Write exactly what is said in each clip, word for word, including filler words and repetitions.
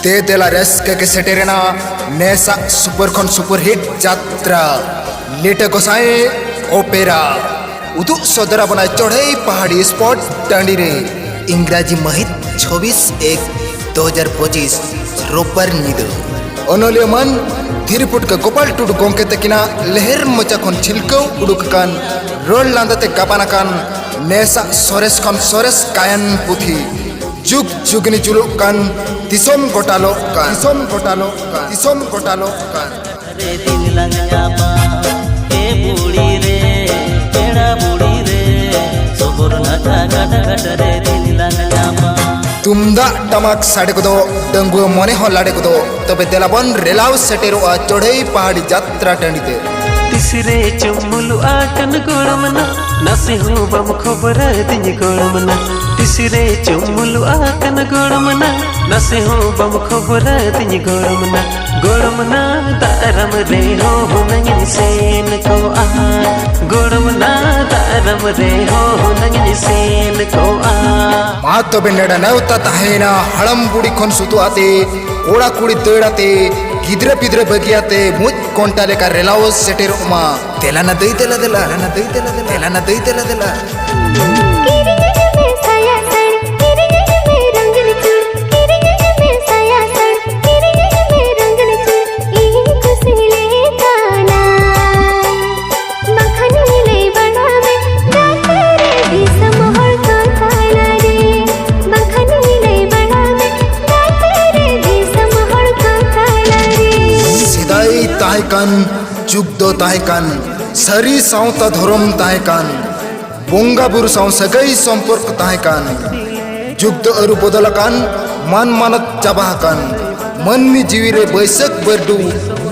ᱫᱮ ᱫᱮᱞᱟ ᱨᱟᱹᱥᱠᱟᱹ ᱜᱮ ᱥᱮᱴᱮᱨᱮᱱᱟ ᱱᱮᱥᱟᱜ ᱥᱩᱯᱟᱨ ᱠᱷᱚᱱ ᱥᱩᱯᱟᱨ ᱦᱤᱴ ᱡᱟᱛᱨᱟ ᱞᱤᱴᱟᱹ ᱜᱚᱸᱥᱟᱭ ᱚᱯᱮᱨᱟ᱾ ᱩᱫᱩᱜ ᱥᱚᱫᱚᱨ ᱟᱵᱚᱱᱟᱭ ᱪᱚᱲᱦᱮᱭ ᱯᱟᱦᱟᱲᱤ ᱥᱯᱚᱴ ᱴᱟᱺᱰᱤ ᱨᱮ ᱤᱝᱨᱟᱡᱤ ᱢᱟᱹᱦᱤᱛ ᱪᱷᱚᱵᱤᱥ ᱮᱠ ᱫᱩ ᱦᱟᱡᱟᱨ ᱯᱚᱸᱪᱤᱥ ᱨᱳᱵᱵᱟᱨ ᱧᱤᱫᱟᱹ᱾ ᱚᱱᱚᱞᱤᱭᱟᱹ ᱢᱟᱱ ᱫᱷᱤᱨᱤ ᱯᱩᱴᱠᱟᱹ ᱜᱳᱯᱟᱞ ᱴᱩᱰᱩ ᱜᱚᱢᱠᱮ ᱛᱟᱹᱠᱤᱱᱟᱜ ᱞᱮᱦᱮᱨ ᱢᱚᱪᱟ ᱠᱷᱚᱱ ᱪᱷᱤᱞᱠᱟᱹᱣ ᱩᱰᱩᱠ ᱟᱠᱟᱱ ᱨᱚᱲ ᱞᱟᱸᱫᱟ ᱛᱮ ᱜᱟᱵᱟᱱ ᱟᱠᱟᱱ ᱱᱮᱥᱟᱜ ᱥᱚᱨᱮᱥ ᱠᱷᱚᱱ ᱥᱚᱨᱮᱥ ᱜᱟᱭᱟᱱ ᱯᱩᱛᱷᱤ ᱡᱩᱜᱽ ᱡᱩᱜᱽᱱᱤ ᱡᱩᱞᱩᱜ ᱠᱟᱱ ᱫᱤᱥᱚᱢ ᱜᱚᱴᱟᱞᱚᱜ ᱠᱟᱱ ᱫᱤᱥᱚᱢ ᱜᱚᱴᱟᱞᱚᱜ ᱠᱟᱱ ᱫᱤᱥᱚᱢ ᱜᱚᱴᱟᱞᱚᱜ ᱠᱟᱱ᱾ ᱨᱮ ᱫᱤᱱ ᱞᱟᱝ ᱧᱟᱯᱟᱢ ᱮ ᱵᱩᱲᱤ ᱨᱮ ᱯᱮᱲᱟ ᱵᱩᱲᱤ ᱨᱮ ᱥᱚᱵᱚᱨ ᱱᱟᱠᱷᱟ ᱜᱟᱰᱟ ᱜᱟᱰᱟ ᱨᱮ ᱫᱤᱱ ᱞᱟᱝ ᱧᱟᱯᱟᱢ᱾ ᱛᱩᱢᱫᱟᱜ ᱴᱟᱢᱟᱠ ᱥᱟᱰᱮ ᱠᱚᱫᱚ ᱰᱟᱺᱜᱩᱣᱟᱹ ᱢᱚᱱᱮ ᱦᱚᱸ ᱞᱟᱰᱮ ᱠᱚᱫᱚ᱾ ᱛᱚᱵᱮ ᱫᱮᱞᱟ ᱵᱚᱱ ᱨᱮᱞᱟᱣ ᱥᱮᱴᱮᱨᱚᱜᱼᱟ ᱪᱚᱲᱦᱮᱭ ᱯᱟᱦᱟᱲᱤ ᱡᱟᱛᱨᱟ ᱴᱟᱺᱰᱤ ᱛᱮ᱾ ᱛᱤᱥᱨᱮ ᱪᱩᱢᱩᱞᱩᱜᱼᱟ ᱠᱟᱱ ᱜᱚᱲᱚᱢ ᱱᱟ, ᱱᱟᱥᱮ ᱦᱚᱸ ᱵᱟᱢ ᱠᱷᱚᱵᱚᱨ ᱟᱹᱫᱤᱧ ᱜᱚᱲᱚᱢ ᱱᱟ᱾ ᱛᱤᱥᱨᱮ ᱪᱩᱢᱩᱞᱩᱜᱼᱟ ᱠᱟᱱ ᱜᱚᱲᱚᱢ ᱱᱟ, ᱱᱟᱥᱮ ᱦᱚᱸ ᱵᱟᱢ ᱠᱷᱚᱵᱚᱨ ᱟᱹᱫᱤᱧ ᱜᱚᱲᱚᱢ ᱱᱟ᱾ ᱜᱚᱲᱚᱢ ᱱᱟ ᱫᱟᱨᱟᱢ ᱨᱮᱦᱚᱸ ᱦᱩᱱᱟᱹᱝ ᱤᱧ ᱥᱮᱱ ᱠᱚᱜᱼᱟ᱾ ᱜᱚᱲᱚᱢ ᱱᱟ ᱫᱟᱨᱟᱢ ᱨᱮᱦᱚᱸ ᱦᱩᱱᱟᱹᱝ ᱤᱧ ᱥᱮᱱ ᱠᱚᱜᱼᱟ᱾ ᱢᱟ ᱛᱚᱵᱮ ᱱᱮᱰᱟ ᱱᱮᱣᱛᱟ ᱛᱟᱦᱮᱸᱭᱮᱱᱟ ᱦᱟᱲᱟᱢ ᱵᱩᱲᱦᱤ ᱠᱷᱚᱱ ᱥᱩᱛᱩᱜ ᱟᱛᱮ, ᱠᱚᱲᱟ ᱠᱩᱲᱤ ᱫᱟᱹᱲ ᱟᱛᱮ, ᱜᱤᱫᱽᱨᱟᱹ ᱯᱤᱫᱽᱨᱟᱹ ᱵᱟᱹᱜᱤ ᱟᱛᱮ ᱢᱩᱡ ᱠᱚᱱᱴᱟ ᱞᱮᱠᱟ ᱨᱮᱞᱟᱣ ᱥᱮᱴᱮᱨᱚᱜ ᱢᱟ᱾ ᱫᱮᱞᱟ ᱱᱟ ᱫᱟᱹᱭ ᱫᱮᱞᱟ ᱫᱮᱞᱟ, ᱫᱮᱞᱟ ᱱᱟ ᱫᱟᱹᱭ ᱫᱮᱞᱟ ᱫᱮᱞᱟ, ᱫᱮᱞᱟ ᱱᱟ ᱫᱟᱹᱭ ᱫᱮᱞᱟ ᱫᱮᱞᱟ᱾ ᱠᱤᱨᱤᱧᱟᱹᱧ ᱢᱮ ᱥᱟᱭᱟ ᱥᱟᱹᱲᱤ, ᱠᱤᱨᱤᱧᱟᱹᱧ ᱢᱮ ᱨᱚᱝᱜᱤᱱ ᱪᱩᱲᱤ, ᱠᱤᱨᱤᱧᱟᱹᱧ ᱢᱮ ᱥᱟᱭᱟ ᱥᱟᱹᱲᱤ, ᱠᱤᱨᱤᱧᱟᱹᱧ ᱢᱮ ᱨᱚᱝᱜᱤᱱ ᱪᱩᱲᱤ, ᱤᱧ ᱠᱩᱥᱤ ᱞᱮᱠᱟᱱᱟ᱾ ᱵᱟᱝᱠᱷᱟᱱ ᱞᱟᱹᱭ ᱵᱟᱲᱟ ᱢᱮ ᱜᱟᱛᱮ ᱨᱮ ᱫᱤᱥᱚᱢ ᱦᱚᱲ ᱠᱚ ᱛᱟᱞᱟᱨᱮ, ᱵᱟᱝᱠᱷᱟᱱ ᱞᱟᱹᱭ ᱵᱟᱲᱟ ᱢᱮ ᱜᱟᱛᱮ ᱨᱮ ᱫᱤᱥᱚᱢ ᱦᱚᱲ ᱠᱚ ᱛᱟᱞᱟᱨᱮ᱾ ᱥᱮᱫᱟᱭ ᱛᱟᱦᱮᱸ ᱠᱟᱱ ᱡᱩᱜᱽ ᱫᱚ ᱛᱟᱦᱮᱸ ᱠᱟᱱ, ᱥᱟᱹᱨᱤ ᱥᱟᱶᱛᱟ ᱫᱷᱚᱨᱚᱢ ᱛᱟᱦᱮᱸ ᱠᱟᱱ, ᱵᱚᱸᱜᱟ ᱵᱩᱨᱩ ᱥᱟᱶ ᱥᱟᱹᱜᱟᱹᱭ ᱥᱚᱢᱯᱚᱨᱠ ᱛᱟᱦᱮᱸ ᱠᱟᱱ᱾ ᱡᱩᱜᱽ ᱫᱚ ᱟᱹᱨᱩ ᱵᱚᱫᱚᱞ ᱟᱠᱟᱱ, ᱢᱟᱱ ᱢᱟᱱᱚᱛ ᱪᱟᱵᱟ ᱟᱠᱟᱱ᱾ ᱢᱟᱹᱱᱢᱤ ᱡᱤᱣᱤ ᱨᱮ ᱵᱟᱹᱭᱥᱟᱹᱠᱷ ᱵᱟᱹᱨᱰᱩ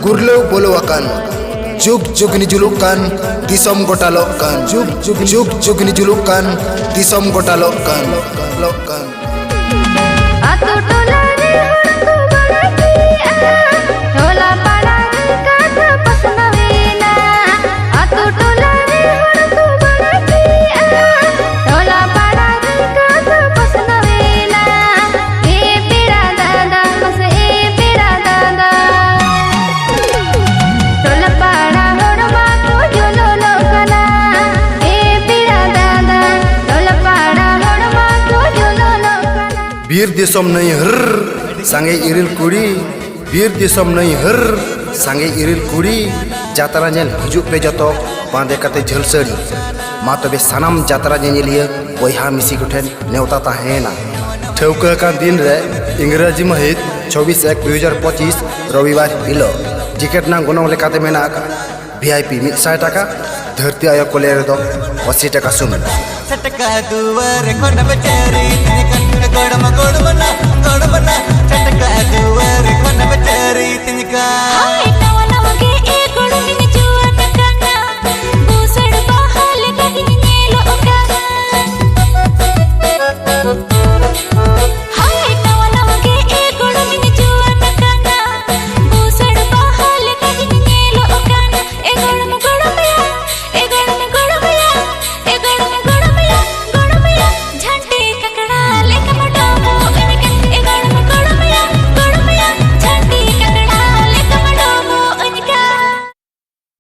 ᱜᱩᱨᱞᱟᱹᱣ ᱵᱚᱞᱚ ᱟᱠᱟᱱ᱾ ᱡᱩᱜᱽ ᱡᱩᱜᱽᱱᱤ ᱡᱩᱞᱩᱜ ᱠᱟᱱ, ᱫᱤᱥᱚᱢ ᱜᱚᱴᱟ ᱞᱚᱜ ᱠᱟᱱ᱾ ᱡᱩᱜᱽ ᱡᱩᱜᱽ ᱡᱩᱜᱽ ᱡᱩᱜᱽᱱᱤ ᱡᱩᱞᱩᱜ ᱠᱟᱱ, ᱫᱤᱥᱚᱢ ᱜᱚᱴᱟ ᱞᱚᱜ ᱠᱟᱱ, ᱞᱚᱜ ᱠᱟᱱ᱾ ᱟᱛᱳ ᱴᱚᱞᱟ ᱨᱮ ᱦᱚᱲ ᱠᱚ ᱵᱟᱲᱟᱭ ᱠᱮᱜᱼᱟ, ᱴᱚᱞᱟ ᱯᱟᱲᱟ ᱨᱮ ᱠᱟᱛᱷᱟ ᱯᱟᱥᱱᱟᱣ ᱮᱱᱟ᱾ ᱟᱛᱳ ᱴᱚᱞᱟ ᱨᱮ ᱦᱚᱲ ᱠᱚ ᱵᱟᱲᱟᱭ ᱠᱮᱜᱼᱟ, ᱴᱚᱞᱟ ᱯᱟᱲᱟ ᱨᱮ ᱠᱟᱛᱷᱟ ᱯᱟᱥᱱᱟᱣ ᱮᱱᱟ᱾ ᱮ ᱯᱮᱲᱟ ᱫᱟᱫᱟ ᱢᱟᱥᱮ ᱵᱤᱨ ᱫᱤᱥᱚᱢ ᱱᱟᱹᱭ ᱦᱟᱹᱨ, ᱥᱟᱸᱜᱮ ᱤᱨᱤᱞ ᱠᱩᱲᱤ᱾ ᱵᱤᱨ ᱫᱤᱥᱚᱢ ᱱᱟᱹᱭ ᱦᱟᱹᱨ, ᱥᱟᱸᱜᱮ ᱤᱨᱤᱞ ᱠᱩᱲᱤ᱾ ᱡᱟᱛᱨᱟ ᱧᱮᱞ ᱦᱤᱡᱩᱜ ᱯᱮ ᱡᱚᱛᱚ, ᱵᱟᱸᱫᱮ ᱠᱟᱛᱮ ᱡᱷᱟᱹᱞ ᱥᱟᱹᱲᱤ᱾ ᱢᱟ ᱛᱚᱵᱮ ᱥᱟᱱᱟᱢ ᱡᱟᱛᱨᱟ ᱧᱮᱧᱮᱞᱤᱭᱟᱹ ᱵᱚᱭᱦᱟ ᱢᱤᱥᱤ ᱠᱚᱴᱷᱮᱱ ᱱᱮᱣᱛᱟ ᱛᱟᱦᱮᱸᱭᱮᱱᱟ᱾ ᱴᱷᱟᱹᱣᱠᱟᱹ ᱟᱠᱟᱱ ᱫᱤᱱ ᱨᱮ, ᱤᱝᱨᱟᱡᱤ ᱢᱟᱹᱦᱤᱛ ᱪᱷᱚᱵᱵᱤᱥ ᱮᱠ ᱫᱩ ᱦᱟᱡᱟᱨ ᱯᱚᱸᱪᱤᱥ, ᱨᱚᱵᱤᱵᱟᱨ ᱦᱤᱞᱳᱜ᱾ ᱴᱤᱠᱤᱴ ᱨᱮᱱᱟᱜ ᱜᱚᱱᱚᱝ ᱞᱮᱠᱟᱛᱮ ᱢᱮᱱᱟᱜ ᱟᱠᱟᱫ ᱵᱷᱤ ᱟᱭ ᱯᱤ ᱢᱤᱫ ᱥᱟᱭ ᱴᱟᱠᱟ, ᱫᱷᱟᱹᱨᱛᱤ ᱟᱭᱳ ᱠᱚᱞᱮ ᱨᱮᱫᱚ ᱟᱥᱤ ᱴᱟᱠᱟ ᱥᱩᱢᱩᱝ᱾ ᱥᱮᱴᱠᱟ ᱫᱩᱣᱟᱹᱨ ᱠᱷᱚᱱ ᱵᱟᱹᱴᱟᱹᱨᱤ